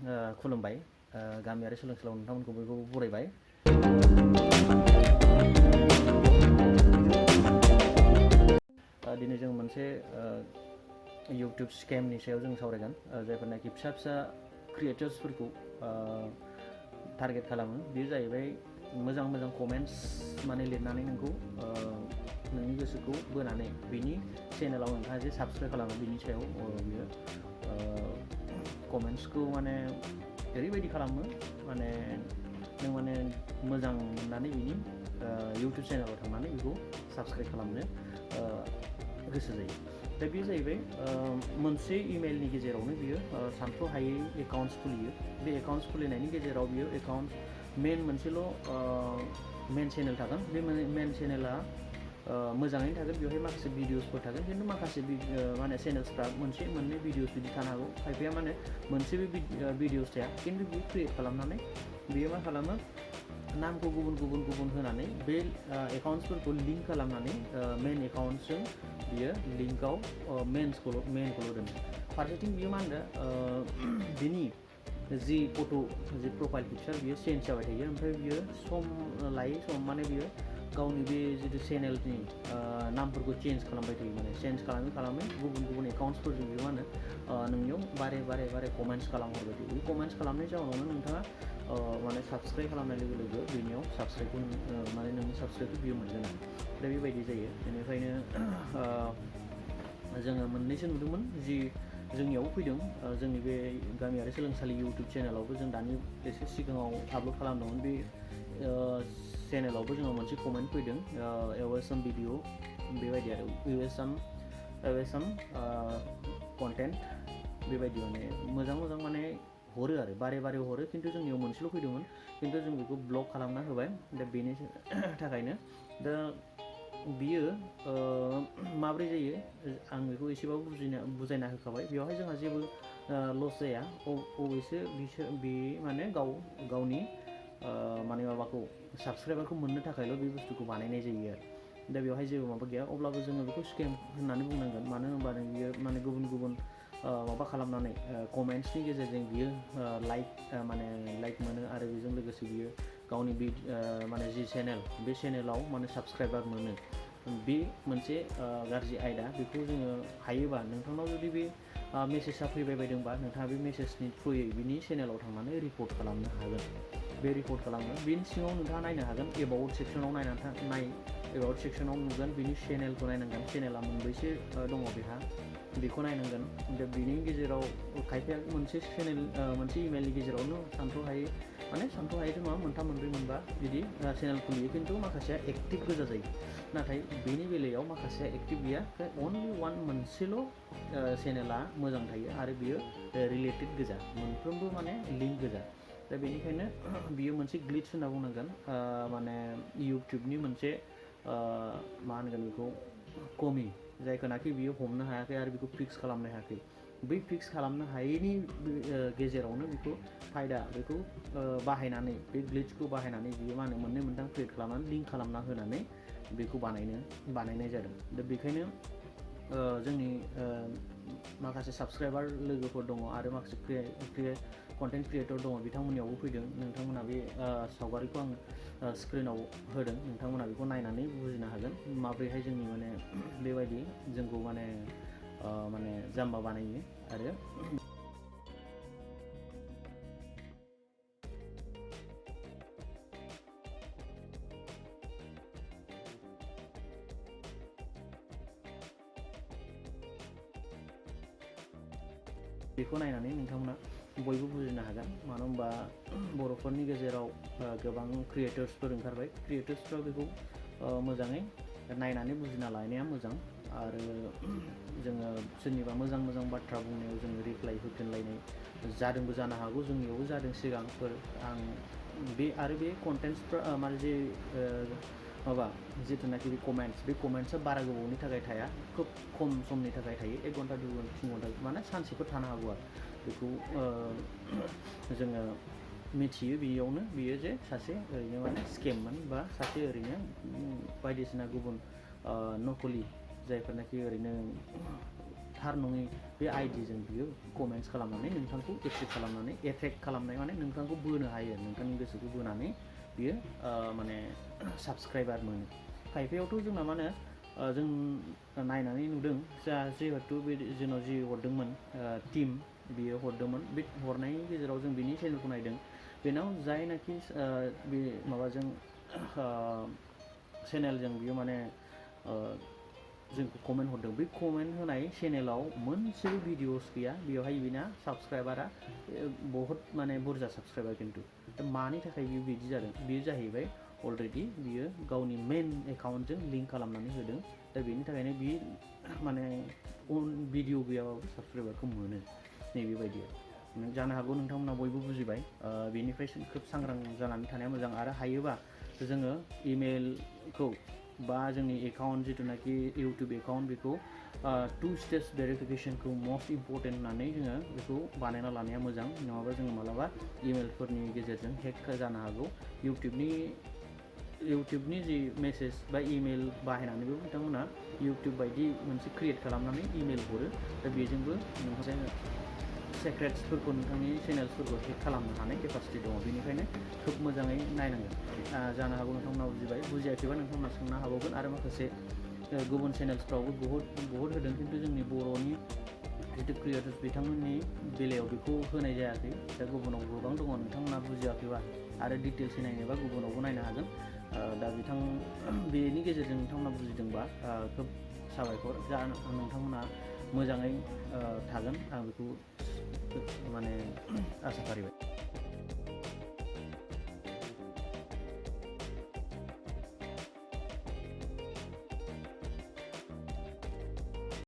खुलुमबाय गामियारि सोलोंसालियाव नोंथांमोनखौ बयबो बरायबाय। दिनै जों मोनसे YouTube स्केमनि सायाव जों सावरायगोन जायफोरनाखि फिसा फिसा क्रिएटर्सफोरखौ टारगेट खालामो। बेयो जाहैबाय मोजां मोजां कमेन्ट्स माने लिरनानै नोंखौ नोंनि गोसोखौ बोनानै बिनि चेनेलाव नोंथाङा जे साबस्क्राइब खालामो बिनि सायाव बियो कमेन्ट्सखौ माने ओरैबायदि खालामो माने नों माने मोजां मोननानै बिनि YouTube चेनेलाव थांनानै बेखौ साबस्क्राइब खालामनो गोसो जायो। दा बेयो जाहैबाय मोनसे इमेलनि गेजेरावनो बियो सानथ्र'हायै एकाउन्ट्स खुलियो। बे एकाउन्ट्स खुलिनायनि गेजेराव बियो एकाउन्ट मोनसेल' मेन चेनेल थागोन। बे मेन चेनेला मोजाङैनो थागोन, बेवहाय माखासे भिडिअसफोर थागोन, खिन्थु माखासे माने चेनेल्सफ्रा मोनसे मोननै भिडिअस बिदि थानो हागौ। खायफाया माने मोनसेबो भिडिअस थाया, खिन्थु बियो क्रिएट खालामनानै बियो मा खालामो, नामखौ गुबुन गुबुन होनानै बे एकाउन्ट्सफोरखौ लिंक खालामनानै मेन एकाउन्ट्सजों बियो लिंकआव मेनखौल' दोनो। फारसेथिं बियो मा होनदों, बिनि जि फट' जि प्रफाइल पिकचार बियो चेन्ज जाबाय थायो। ओमफ्राय बियो सम लायै सम माने बियो गावनि बे जितु चेनेलनि नामफोरखौ चेन्ज खालामबाय थायो। माने चेन्ज खालामै गुबुन एकाउन्ट्सफोरजों बियो मा होनो नोंनियाव बारे कमेन्ट्स खालामहरबाय थायो। बे कमेन्ट्स खालामनायनि जाउनावनो नोंथाङा माने साबस्क्राइब खालामनाय लोगो लोगो बेनियाव साबस्क्राइबखौ माने नोंनि साबस्क्राइबखौ बियो मोनगोन आरो। दा बेबायदि जायो। बेनिखायनो जोङो मोननैसो नुदोंमोन जि जोंनियावबो फैदों। जोंनि बे गामियारि सोलोंसालि YouTube चेनेलावबो जों दानि एसे सिगाङाव आपल'ड खालामदोंमोन। बे चेनेलावबो जोङो मोनसे कमेन्ट फैदों, एवेसम भिडिअ बेबायदि आरो एवेसम कन्टेन्ट बेबायदि माने मोजां माने हरो आरो बारे हरो, खिन्थु जोंनियाव मोनसेल' फैदोंमोन, खिन्थु जों बेखौ ब्लक खालामना होबाय। दा बेनि थाखायनो दा बियो माब्रै जायो आं बेखौ एसेबाबो बुजायना होखाबाय। बेवहाय जोंहा जेबो लस जाया। अबयसे बे माने गावनि माने माबाखौ साबस्क्राइबारखौ मोननो थाखायल' बे बुस्थुखौ बानायनाय जायो आरो। दा बेवहाय जेबो माबा गैया। अब्लाबो जोङो बेखौ स्केम होननानै बुंनांगोन। मानो होनबा बियो माने गुबुन माबा खालामनानै कमेन्ट्सनि गेजेरजों बियो लाइक मोनो, आरो बेजों लोगोसे बियो गावनि माने जि चेनेल बे चेनेलाव माने साबस्क्राइबार मोनो। बे मोनसे गाज्रि आयदा। बेखौ जोङो हायोबा नोंथांनाव जुदि बे मेसेजआ फैबाय बायदोंबा नोंथाङा बे मेसेजनि थ्रुयै बिनि चेनेलाव थांनानै रिपर्ट खालामनो हागोन। बे रिपर्ट खालामनो बेनि सिङाव नोंथाङा नायनो हागोन। एबाउट सेक्सनाव एबाउट सेक्सनाव नुगोन बिनि चेनेलखौ नायनांगोन। चेनेला मोनबैसे दङ बेहा बेखौ नायनांगोन। दा बिनि गेजेराव खायफाया मोनसे इमेलनि गेजेरावनो सानथ्र'हायैथ' नङा, मोनथाम मोनब्रै मोनबा बिदि चेनेल खुलियो, खिन्थु माखासेया एक्टिभ गोजा जायो। नाथाय बेनि बेलायाव माखासेया एक्टिभ गैया। अनलि मोनसेल' चेनेला मोजां थायो, आरो बियो रिलेटेड गोजा, मोनफ्रोमबो माने लिंक गोजा। दा बेनिखायनो बियो मोनसे ग्लिच होनना बुंनांगोन। माने इउटुबनि मोनसे मा होनगोन बेखौ कमि, जायखौनाखि बियो हमनो हायाखै आरो बेखौ फिक्स खालामनो हायाखै। बै फिक्स खालामनो हायैनि गेजेरावनो बेखौ बाहायनानै, बे ग्लिचखौ बाहायनानै बियो मा होनो मोननै मोनथाम क्रिएट खालामनानै लिंक खालामना होनानै बेखौ बानायनाय जादों। दा बेखायनो जोंनि माखासे साबस्क्राइबार लोगोफोर दङ आरो माखासे कन्टेन्ट क्रिएटर दङ, बिथांमोननियावबो फैदों। नोंथांमोना बे सावगारिखौ आं स्क्रिनाव होदों। नोंथांमोना बेखौ नायनानै बुजिनो हागोन माब्रैहाय जोंनि माने बेबायदि जोंखौ माने जाम्बा बानायो। आरो बेखौ नायनानै नोंथांमोना बयबो बुजिनो हागोन। मानो होनबा बर'फोरनि गेजेराव गोबां क्रिएटर्सफोर ओंखारबाय। क्रिएटर्सफ्रा बेखौ मोजाङै नायनानै बुजिना लानाया मोजां। आरो जोङो सोरनिबा मोजां बाथ्रा बुंनायाव जोङो रिप्लाइ होफिनलायनाय जादोंबो जानो हागौ। जोंनियावबो जादों सिगांफोर। बे कन्टेन्ट्सफ्रा माने जे जिथुनाखि बे कमेन्ट्सआ बारा गोबावनि थाखाय थाया, खोब खम समनि थाखाय थायो। 1 घन्टा 2 घन्टा 3 घन्टा माने सानसेफोर थानो हागौ आरो। बेखौ जोङो मिथियो बेयावनो बियो जे सासे ओरैनो माने स्केममोन, बा सासे ओरैनो बायदिसिना गुबुन नकलि जायफोरनाखि ओरैनो थार नङै बे आइडिजों बियो कमेन्ट्स खालामनानै नोंथांखौ एट्रेक्ट खालामनानै एट्रेक्ट खालामनाय माने नोंथांखौ बोनो हायो नोंथांनि गोसोखौ बोनानै बियो माने साबस्क्राइबार मोनो खायफायावथ' जोंना मा होनो जों नायनानै नुदों जिहेतु बे जोंनाव जि हरदोंमोन टिम बियो हरदोंमोन बे हरनायनि गेजेराव जों बिनि चेनेलखौ नायदों बेनाव जायनाखि बे माबाजों चेनेलजों बियो माने जोंखौ कमेन्ट हरदों बे कमेन्ट होनाय चेनेलाव मोनसेबो भिडिअस गैया बेवहाय बिना साबस्क्राइबारा बहुत माने बुरजा साबस्क्राइबार खिन्थु मानि थाखाय बियो बिदि जादों बेयो जाहैबाय अलरेडि बियो गावनि मेन एकाउन्टजों लिंक खालामनानै होदों दा बेनि थाखायनो बियो माने भिडिअ गैयाबाबो साबस्क्राइबारखौ मोनो नैबेबायदि जानो हागौ नोंथांमोना बयबो बुजिबाय बेनिफ्राय खोब सांग्रां जानानै थानाया मोजां आरो हायोबा जोङो इमेलखौ बा जोंनि एकाउन्ट जिथुनाखि इउटुब एकाउन्ट बेखौ 2 स्टेप्स भेरिफिकेसनखौ मस्ट इम्परटेन्ट होननानै जोङो बेखौ बानायना लानाया मोजां नङाबा जोङो मालाबा इमेलफोरनि गेजेरजों हेक जानो हागौ इउटुबनि जि मेसेज बा इमेल बाहायनानैबो बिथांमोना इउटुब बायदि मोनसे क्रिएट खालामनानै इमेल हरो दा बेजोंबो मोनसे सेक्रेट्सफोरखौ नोंथांनि चेनेल्सफोरखौ हेक खालामनो हानाय केपासिटि दङ बेनिखायनो खोब मोजाङै नायनांगोन जानो हागौ नोंथांमोना बुजिबाय बुजियाखैबा नोंथांमोना सोंनो हाबावगोन आरो माखासे गुबुन चेनेल्सफ्रावबो बहुत होदों खिन्थु जोंनि बर'नि जितु क्रिएटर्स बिथांमोननि बेलायाव बेखौ होनाय जायाखै दा गुबुनाव गोबां दङ नोंथांमोना बुजियाखैबा आरो डिटेल्सै नायनोबा गुबुनावबो नायनो हागोन दा बेनि गेजेरजों नोंथांमोना बुजिदोंबा खोब साबायखर नोंथांमोना मोजाङै थागोन आं बेखौ माने आसा फारिबाय